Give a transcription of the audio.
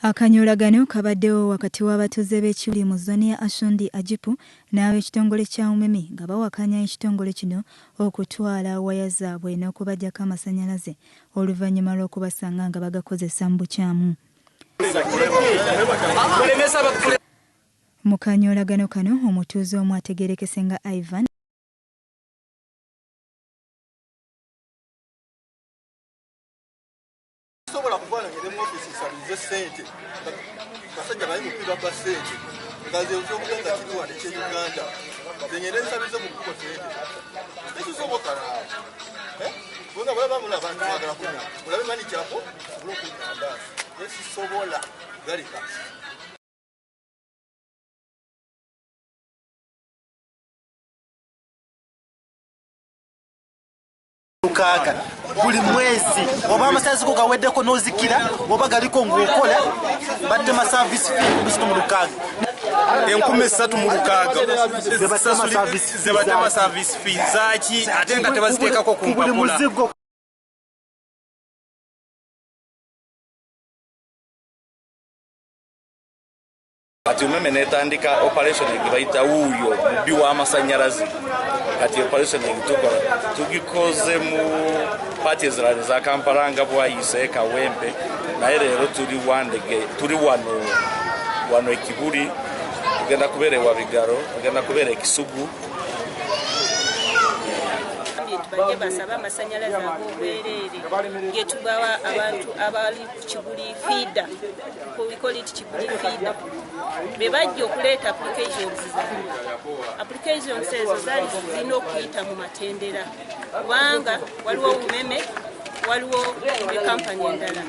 Akanyoolagano kabaddewo wakati w'abatuuze b'e Kibuli mu zooni ya Ashundi Ajipu n'ab'ekitongole kya Umeme nga bawakanya ekitongole kino okutwala waya zaabwe n'okubaggyako amasannyalaze oluvannyuma lw'okubasanga nga bagakozesa mu bukyamu. Mu kanyoolagano kano omutuuze omu ategeerekese nga Ivan Sobola kuvaana ngende mu ofiisi nsabirize ssente basajja bali mupi babba ssente nga nze ekyobugagga kiri wano ekye Uganda nze ngende nsabirize mu kuko ssente tekisoboka naawe eh? Kubanga balaba mula abantu mwagala kunywa mulabe mani kyako osobole okunywa nesisobola galeka. Lukaaga buli mwezi oba amasazi go gaweddeko n'ozikira oba galiko ng'okola batema service fee busito mu lukaaga 3600 zebatema service fee zaki ate nga tebaziteekako ku mpapula. Kati Umeme netandika operation gyebayita wuuyo mubbi w'amasannyalaze. Kati operation egitukola tugikoze mu paati ezirala eza Kampala nga Bwayiise, Kawempe, naye leero tuli Wandege, tuli wano wano e Kibuli, tugenda kubeera e Wabigalo, tugenda kubeera e Kisugu. Bajje basabe amasannyalaze ag'obwereere getugawa abantu abali ku Kibuli feeder, we call it Kibuli feeder. Be bajja okuleeta applications zaabwe. Applications ezo zaali zirina okuyita mu matendera kubanga waliwo Umeme, waliwo ne kampani endala.